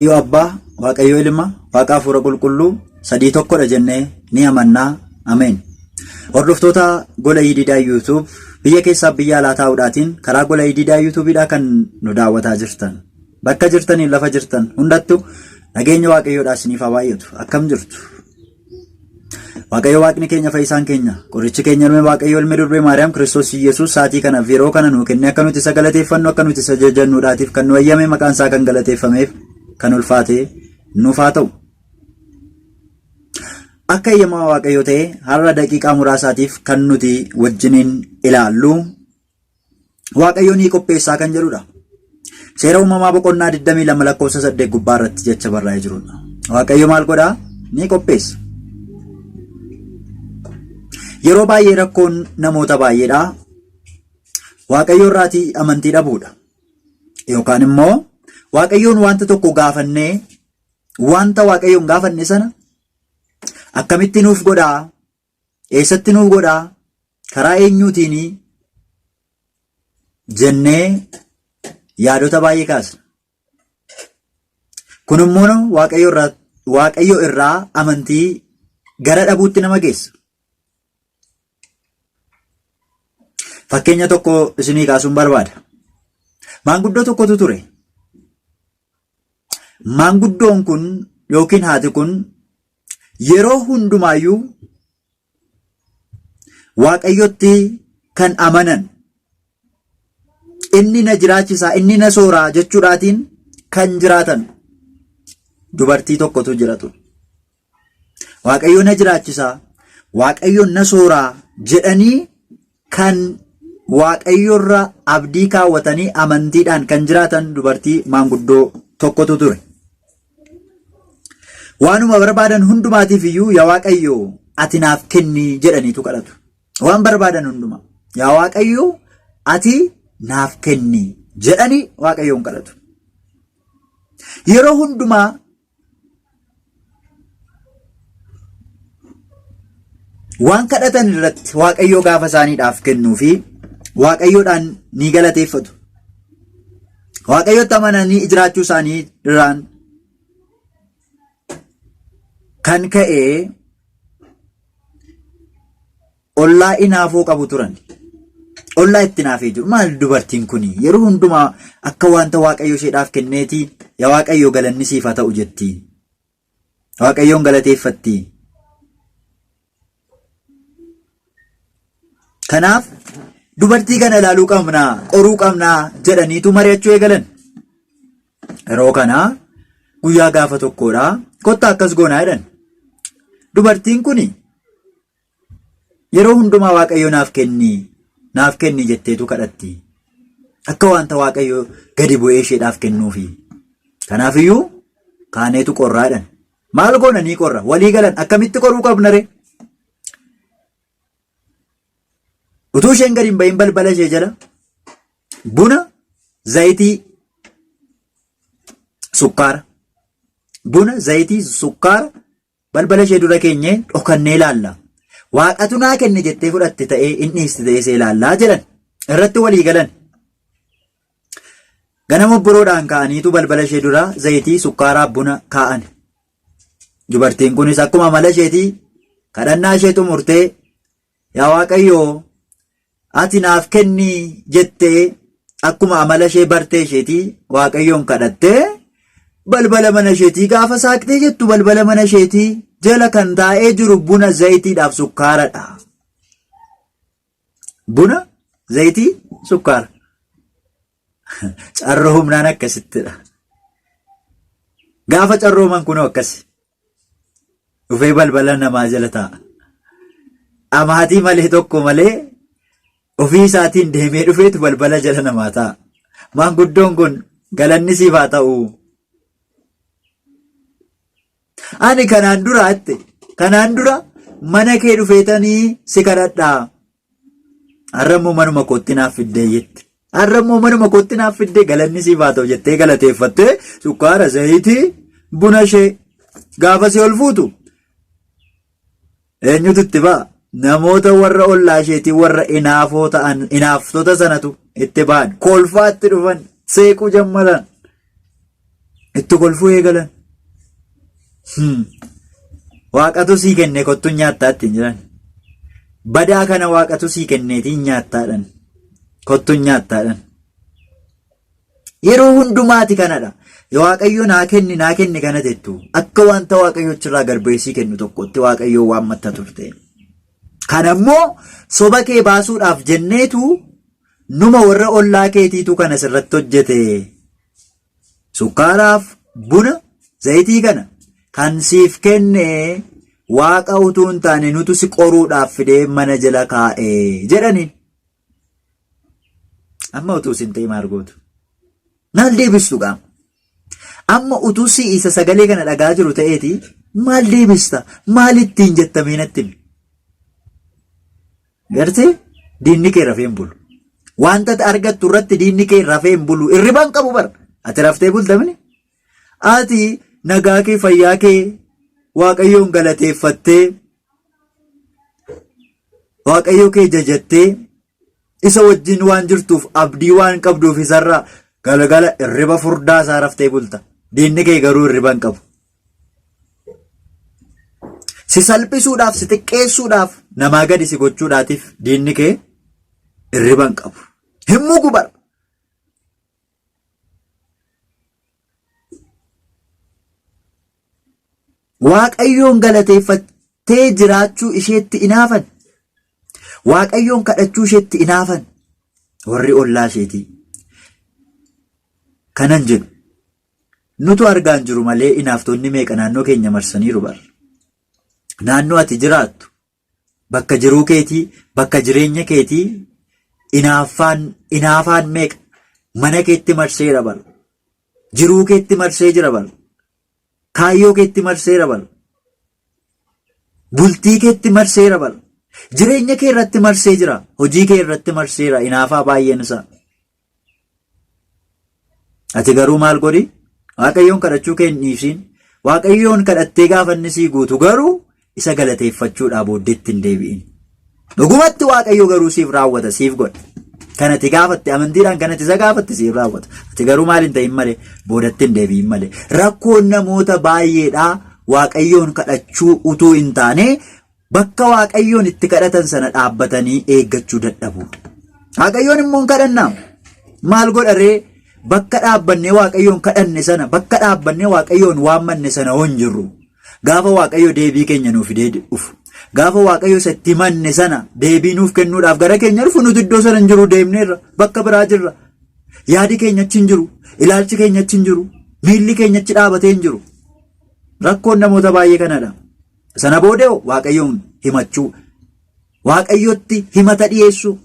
Waaqayyo Abbaa, Waaqayyo Ilma, Waaqa Hafuura Qulqulluu sadii tokkodha jennee ni amannaa. Ameen. Hordoftoota gola Yididaa YouTube biyya keessaa biyya alaa taa'uudhaatiin karaa gola Yididaa YouTubeidhaa kan nu daawwataa jirtan. Bakka jirtaniin lafa jirtan hundattu nageenya Waaqayyoodhaa isiniif haa baay'atu. Akkam jirtu? Waaqayyo Waaqni keenya fayyisaan keenya qorichi keenya ilmi Waaqayyo ilmi durbee Maariyaam Kiristoos Iyyasuus sa'aatii kanaaf yeroo kana nuu kennee akka nuti isa galateeffannu akka nuti isa jajannuudhaatiif kan nu eeyyame maqaan isaa kan galateeffameef kan ulfaate nuuf haa ta'u. Akka eeyyamaa Waaqayyo ta'e har'a daqiiqaa muraasaatiif kan nuti wajjiniin ilaallu Waaqayyo ni qopheessaa kan jedhudha. Seera uumamaa boqonnaa 22 lakkoofsa 8 gubbaa irratti jecha barraa'ee jirudha. Waaqayyo maal godhaa? Ni qopheessa. Yeroo baay'ee rakkoon namoota baay'eedha. Waaqayyo irraatii amantii dhabuudha. Yookaan immoo Waaqayyoon wanta tokko gaafannee wanta Waaqayyoon gaafanne sana akkamitti nuuf godhaa? Eessatti nuuf godhaa? Karaa eenyuutiini? Jennee yaadota baay'ee kaasna. Kun immoo Waaqayyo irraa amantii gara dhabuutti nama geessa. Fakkeenya tokko isinii kaasuun barbaada. Maanguddoo tokkotu ture. Maanguddoon kun yookiin haati kun yeroo hundumaayyuu Waaqayyotti kan amanan inni na jiraachisaa inni na sooraa jechuudhaatiin kan jiraatan dubartii tokkotu jira ture. Waaqayyo na jiraachisaa Waaqayyo na sooraa jedhanii kan Waaqayyorra abdii kaawwatanii amantiidhaan kan jiraatan dubartii maanguddoo tokkotu ture. Waanuma barbaadan hundumaatiif iyyuu yaa Waaqayyo ati naaf kenni jedhaniitu kadhatu. Waan barbaadan hundumaa yaa Waaqayyo ati naaf kenni jedhanii Waaqayyoon kadhatu. Yeroo hundumaa Waan kadhatan irratti Waaqayyoo gaafa isaaniidhaaf kennuu fi Waaqayyoodhaan ni galateeffatu. Waaqayyotti amananii jiraachuu isaanii irraan kan ka'e Ollaa inaafoo qabu turan. Ollaa itti naafee jiru. Maal dubartiin kun yeroo hundumaa akka wanta Waaqayyo isheedhaaf kenneeti yaa Waaqayyo galanni siif haa ta'u jetti. Waaqayyoon galateeffatti. Kanaaf dubartii kana ilaaluu qabnaa, qoruu qabnaa jedhaniitu mari'achuu eegalan. Yeroo kana guyyaa gaafa tokkodha. Kottaa akkas goonaa jedhan. Dubartiin kuni Yeroo hundumaa Waaqayyo naaf kenni, naaf kenni jetteetu kadhatti. Akka wanta Waaqayyo gadi bu'ee isheedhaaf kennuufi. Kanaafiyyuu kaaneetu qorraa jedhan. Maal goona ni qorra. Walii galan akkamitti qoruu qabna ree? Utuu isheen gadi hin bahin balbala ishee jala buna, zayitii, sukkaara. Buna, zayitii, sukkaara Balbala ishee dura keenyee dhokannee ilaalla. Waaqatu naa kenne jettee fudhatte ta'ee in dhiisti ta'ee see ilaallaa jedhan. Irratti walii galan. Ganama obboroodhaan ka'aniitu balbala ishee dura zayitii, sukkaaraa, buna kaa'an. Dubartiin kunis akkuma amala isheetii kadhannaa ishee xumurtee yaa Waaqayyoo ati naaf kenni jettee akkuma amala ishee bartee isheetii Waaqayyoon kadhattee balbala mana isheetii gaafa saaqxee jettu balbala mana isheetii jala kan taa'ee jiru buna zayitiidhaaf sukkaaradha. Buna zayitii sukkaara. Carroomnaan akkasittidha. Gaafa carrooman kunoo akkasi. Dhufee balbala namaa jala taa'a. Amaatii malee tokko malee ofii isaatiin deemee dhufeetu balbala jala namaa taa'a. Maanguddoon kun galanni siif haa ta'u. Ani kanaan dura jette kanaan dura mana kee dhufeetanii si kadhadhaa. Har'a immoo manuma kootti naaf fiddee jette. Har'a immoo manuma kootti naaf fiddee galanni siif haa ta'u jettee galateeffattee sukkaara zayitii buna ishee gaafa si ol fuutu eenyutu itti ba'a? Namoota warra ollaa isheetii warra inaafoo ta'an inaaftota sanatu itti ba'an kolfaatti dhufan seequu jammaran. Itti kolfuu eegalan. Waaqatu sii kenne kottu nyaattaa ittiin jedhan. Badaa kana waaqatu sii kenneetiin nyaattaadhan. Kottu nyaattaadhan. Yeroo hundumaati kanadha. Waaqayyo naa kenni naa kenni kana jettu akka wanta waaqayyo achirraa gad sii kennu tokkotti waaqayyo waammatta turte. Kana immoo soba kee baasuudhaaf jenneetu numa warra ollaa keetiitu kana sirratti hojjete. Sukkaaraaf buna zayitii kana kan siif kenne waaqa utuu hin taane nutu si qoruudhaaf fidee mana jala kaa'e jedhaniin. Amma utuu isin ta'e maal gootu? Maal deebistu qaama? Amma utuu si isa sagalee kana dhagaa jiru ta'eeti maal deebista? Maal ittiin jettamee natti himi? Gartee diinni kee rafee hin bulu. Wanta ati argattu irratti diinni kee rafee hin bulu. Hirriba hin qabu bara. Ati raftee bulta mini? Ati nagaa kee fayyaa kee Waaqayyoon galateeffattee Waaqayyo kee jajattee isa wajjin waan jirtuuf abdii waan qabduuf isarraa galgala hirriba furdaa isaa raftee bulta. Diinni kee garuu hirriba hin qabu. Si salphisuudhaaf, si xiqqeessuudhaaf, namaa gadi si gochuudhaatiif diinni kee hirriba hin qabu. Hin mugu bara. Waaqayyoon galateeffattee jiraachuu isheetti inaafan. Waaqayyoon kadhachuu isheetti inaafan. Warri ollaa isheetii. Kanan jedhu. Nutu argaa hin jiru malee inaaftonni meeqa naannoo keenya marsaniiru bar. Naannoo ati jiraattu bakka jiruu keetii bakka jireenya keetii inaaffaan inaafaan meeqa mana keetti marseera bar. Jiruu keetti marsee jira bar. Kaayyoo keetti marseera bar. Bultii keetti marseera bar. Jireenya kee irratti marsee jira. Hojii kee irratti marseera inaafaa baay'een isaa. Ati garuu maal godhi? Waaqayyoon kadhachuu kee hin dhiisiin. Waaqayyoon kadhattee gaafa inni sii guutu garuu isa galateeffachuudhaa booddeetti hin deebi'in. Dhugumatti Waaqayyo garuu siif raawwata, siif godha. Kan ati gaafatte amantiidhaan kan ati isa gaafatte siif raawwata. Ati garuu maal hin ta'in malee boodatti hin deebi'in malee. Rakkoon namoota baay'eedhaa Waaqayyoon kadhachuu utuu hin taane Bakka Waaqayyoon itti kadhatan sana dhaabbatanii eeggachuu dadhabuudha. Waaqayyoon immoo hin kadhannaa. Maal godha ree? Bakka dhaabbannee Waaqayyoon kadhanne sana, bakka dhaabbannee Waaqayyoon waammanne sana hoo hin jirru. Gaafa Waaqayyo deebii keenya nuuf fidee dhufu, gaafa Waaqayyo isa itti himanne sana deebii nuuf kennuudhaaf gara keenya dhufu nuti iddoo sana hin jiru deemneerra, bakka biraa jirra. Yaadi keenya achi hin jiru, ilaalchi keenya achi hin jiru, miilli keenya achi dhaabatee hin jiru. Rakkoon namoota baay'ee kanadha. Sana booda Waaqayyoon himachuu, Waaqayyotti himata dhiyeessuu,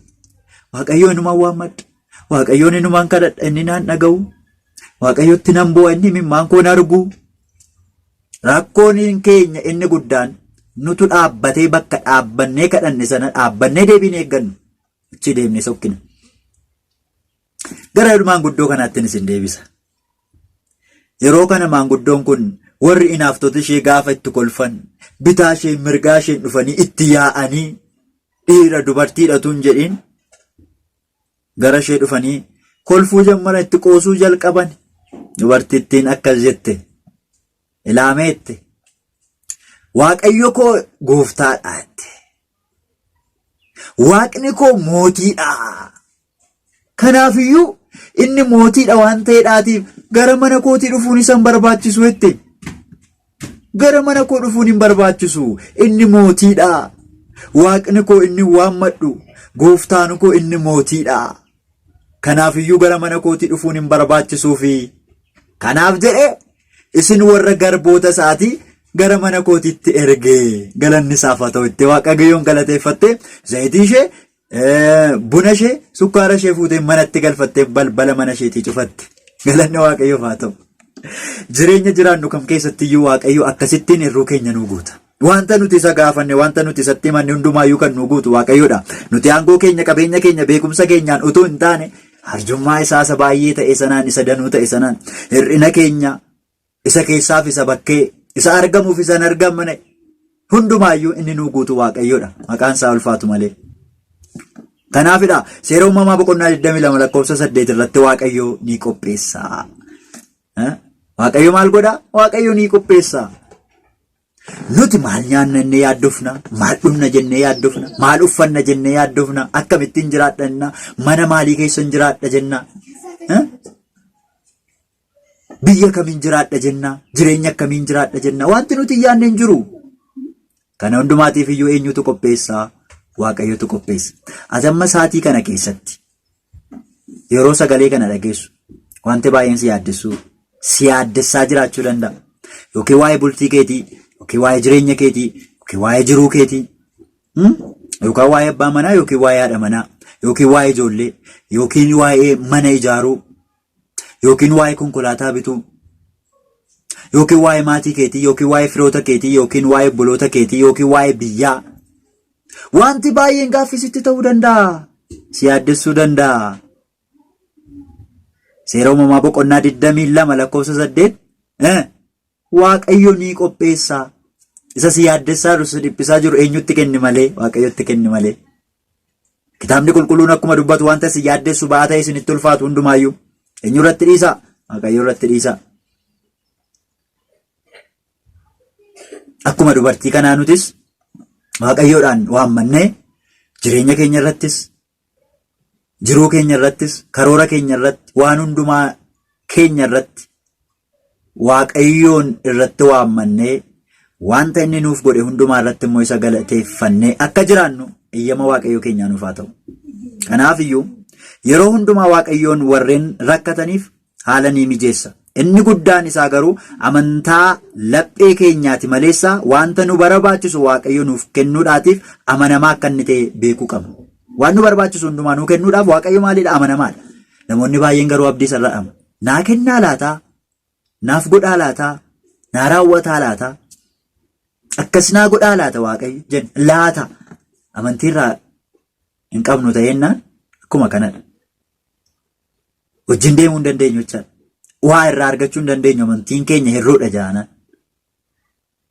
Waaqayyoon inumaan waammadha, Waaqayyoon inumaan kadhadha inni naan dhaga'u, Waaqayyotti nan bu'a inni imimmaan koo hin argu. Rakkoon keenya inni guddaan nutu dhaabbatee bakka dhaabbannee kadhanne sana dhaabbannee deebiin eeggannu achi deemnee sokkina. Gara maanguddoo kanaattin isin deebisa. Yeroo kana maanguddoon kun warri inaaftota ishee gaafa itti kolfan bitaa isheen mirgaa isheen dhufanii itti yaa'anii dhiira dubartiidha tun jedhiin gara ishee dhufanii kolfuu jammaran itti qoosuu jalqaban dubartittiin akkas jette ilaameette waaqayyo koo gooftaadha jette waaqni koo mootiidha Kanaafiyyuu inni mootiidha waan ta'eedhaatiif gara mana kootii dhufuun isa hin barbaachisu jette. Gara mana koo dhufuun hin barbaachisu. Inni mootiidha. Waaqni koo inni waammadhu. Gooftaan koo inni mootiidha. Kanaafiyyuu gara mana kootii dhufuun hin barbaachisuufi. Kanaaf jedhee isin warra garboota isaatii gara mana kootiitti erge. Galanni isaaf haa ta'u itti Waaqayyoon galateeffattee zayitii ishee Buna ishee sukkaara ishee fuutee manatti galfattee balbala mana isheetii cufatte. Galanni Waaqayyoof haa ta'u. Jireenya jiraannu kam keessatti iyyuu Waaqayyo akkasittiin hirruu keenya nuu guuta. Wanta nuti isa gaafanne, wanta nuti isatti himanne hundumaayyuu kan nuu guutu Waaqayyoodha. Nuti aangoo keenya, qabeenya keenya, beekumsa keenyaan utuu hin taane arjummaa isaa isa baay'ee ta'e sanaan, isa danuu ta'e sanaan hir'ina keenya isa keessaaf isa bakkee, isa argamuuf isa hin argamne hundumaayyuu inni nuu guutu Waaqayyoodha. Maqaan isaa ulfaatu malee. Kanaafidha seera uumamaa boqonnaa 22 lakkoofsa 8 irratti Waaqayyo ni qopheessa. Waaqayyo maal godhaa? Waaqayyo ni qopheessa. Nuti maal nyaanna jennee yaaddofna, maal dhugna jennee yaaddofna, maal uffanna jennee yaaddofna, akkamittiin jiraadha jenna, mana maalii keessan jiraadha jenna. Biyya kamiin jiraadha jenna, jireenya akkamiin jiraadha jenna. Wanti nuti hin yaadne hin jiru. Kana hundumaatiif iyyuu eenyutu qopheessa? Waaqayyotu qopheessa. Ati amma sa'aatii kana keessatti yeroo sagalee kana dhageessu wanti baay'een si yaaddessuu si yaaddessaa jiraachuu danda'a. Yookiin waa'ee bultii keetii, yookiin waa'ee jireenya keetii, yookiin waa'ee jiruu keetii, yookaan waa'ee abbaa manaa yookiin waa'ee haadha manaa, yookiin waa'ee ijoollee, yookiin waa'ee mana ijaaruu, yookiin waa'ee konkolaataa bituu, yookiin waa'ee maatii keetii, yookiin waa'ee firoota keetii, yookiin waa'ee obboloota keetii, yookiin waa'ee biyyaa. Wanti baay'een gaaffii sitti ta'uu danda'a. Si yaaddessuu danda'a. Seera uumamaa boqonnaa 22 lakkoofsa 8 Waaqayyo ni qopheessa. Isa si yaaddessaa jiru, si dhiphisaa jiru eenyutti kenni malee? Waaqayyotti kenni malee. Kitaabni qulqulluun akkuma dubbatu wanta si yaaddessu ba'aa ta'e isinitti ulfaatu hundumaayyuu eenyu irratti dhiisaa? Waaqayyo irratti dhiisaa. Akkuma dubartii kanaa nutis Waaqayyoodhaan waammannee jireenya keenya irrattis jiruu keenya irrattis karoora keenya irratti waan hundumaa keenya irratti Waaqayyoon irratti waammannee wanta inni nuuf godhe hundumaa irratti immoo isa galateeffannee akka jiraannu eeyyama Waaqayyoo keenyaa nuuf haa ta'u. Kanaaf iyyuu yeroo hundumaa Waaqayyoon warreen rakkataniif haala ni mijeessa. Inni guddaan isaa garuu amantaa laphee keenyaati maleessa wanta nu barbaachisu Waaqayyo nuuf kennuudhaatiif amanamaa akka inni ta'e beekuu qabna. Waan nu barbaachisu hundumaa nuu kennuudhaaf Waaqayyo maalidha? Amanamaadha. Namoonni baay'een garuu abdii isarraa dhabu. Naa kennaa laataa? Naaf godhaa laataa? Naa raawwataa laataa? Akkas naa godhaa laata Waaqayyo jenna. Laata amantiirraa hin qabnu ta'eennaan akkuma kanadha. Wajjin deemuu hin dandeenyu jechaadha. Waa irraa argachuu hin dandeenyu amantiin keenya hir'uudha jaanaan.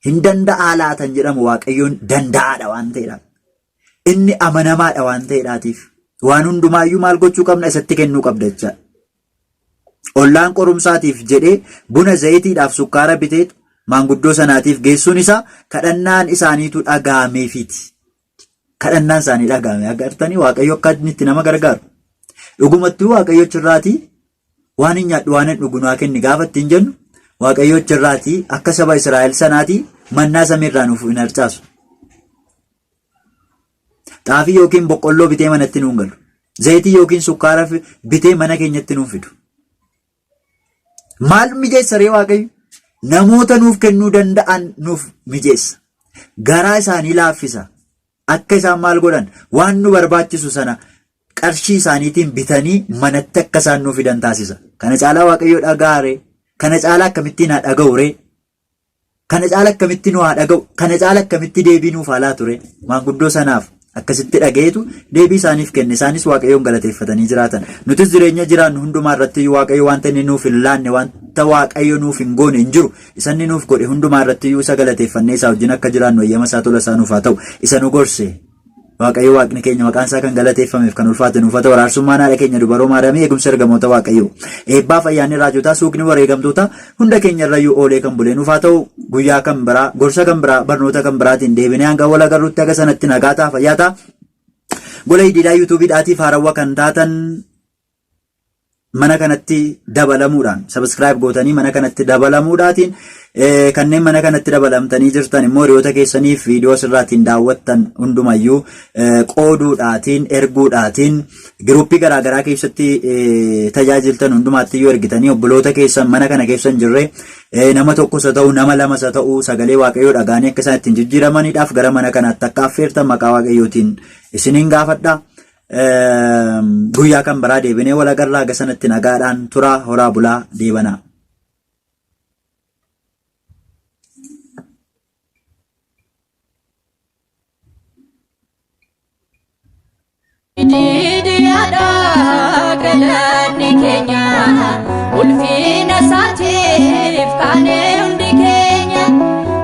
Hin danda'aa laatan jedhamu Waaqayyoon danda'aadha waan ta'eedhaaf. Inni amanamaadha waan ta'eedhaatiif. Waan hundumaayyuu maal gochuu qabna isatti kennuu qabda jechaadha. Ollaan qorumsaatiif jedhee buna zayitiidhaaf sukkaara biteetu maanguddoo sanaatiif geessuun isaa kadhannaan isaaniitu dhaga'ameefiiti. Kadhannaan isaanii dhaga'ame agartanii Waaqayyo akka inni itti nama gargaaru. Dhugumattuu Waaqayyo achirraatii waan hin nyaadhu waan hin dhugu naa kenni gaafa ittiin jennu Waaqayyo achirraatii akka saba Israa'el sanaatii mannaa samiirraa nuuf hin harcaasu. Xaafii yookiin boqqolloo bitee manatti nuun galu. Zayitii yookiin sukkaara bitee mana keenyatti nuun fidu. Maal mijeessa ree Waaqayyo? Namoota nuuf kennuu danda'an nuuf mijeessa. Garaa isaanii laaffisa. Akka isaan maal godhan? Waan nu barbaachisu sana qarshii isaaniitiin bitanii manatti akka isaan nuuf fidan taasisa. Kana caalaa Waaqayyo dhaga'a ree? Kana caalaa akkamittiin haa dhaga'u ree? Kana caala akkamitti nu haa dhaga'u? Kana caala akkamitti deebii nuuf haa laatu ree? Maanguddoo sanaaf akkasitti dhaga'eetu deebii isaaniif kenne. Isaanis Waaqayyoon galateeffatanii jiraatan. Nutis jireenya jiraannu hundumaa irratti iyyuu Waaqayyo wanta inni nuuf hin laanne, wanta Waaqayyo nuuf hin goone hin jiru. Isa inni nuuf godhe hundumaa irratti iyyuu isa galateeffannee isaa wajjin akka jiraannu eeyyama isaa tola isaa nuuf haa ta'u. Isa nu gorse. Waaqayyo Waaqni keenya maqaan isaa kan galateeffameef kan ulfaate nuuf haa ta'u. Araarsummaan haadha keenya dubaroo Maariyaamii eegumsa ergamoota Waaqayyoo. Eebbaaf ayyaanni raajotaa suuqni wareegamtoota hunda keenya irrayyuu oolee kan bulee nuuf haa ta'u. Guyyaa kan biraa gorsa kan biraa barnoota kan biraatiin deebinee hanga wal agarrutti haga sanatti nagaa ta'a fayyaa ta'a. Gola Idiilaa yuutuubiidhaatiif haarawwa kan taatan mana kanatti dabalamuudhaan subscribe gootanii mana kanatti dabalamuudhaatiin kanneen mana kanatti dabalamtanii jirtan immoo hiriyoota keessaniif viidiyoo asirraatiin daawwattan hundumayyuu qooduudhaatiin erguudhaatiin giruuppii garaagaraa keessatti tajaajiltan hundumaatti iyyuu ergitanii obboloota keessan mana kana keessa hin jirre nama tokkos haa ta'u nama lamas haa ta'u sagalee waaqayyoo dhagaanii akka isaan ittiin jijjiiramaniidhaaf gara mana kanaatti akka affeertan maqaa waaqayyootiin isiniin gaafadha. Guyyaa kan biraa deebinee wal agarraa haga sanatti nagaadhaan turaa horaa bulaa deebanaa. Didiyaadha galanni keenya ulfina isaatiif kaanee hundi keenya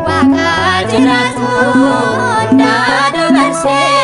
waaqa jiraatu hundaa dabarsee.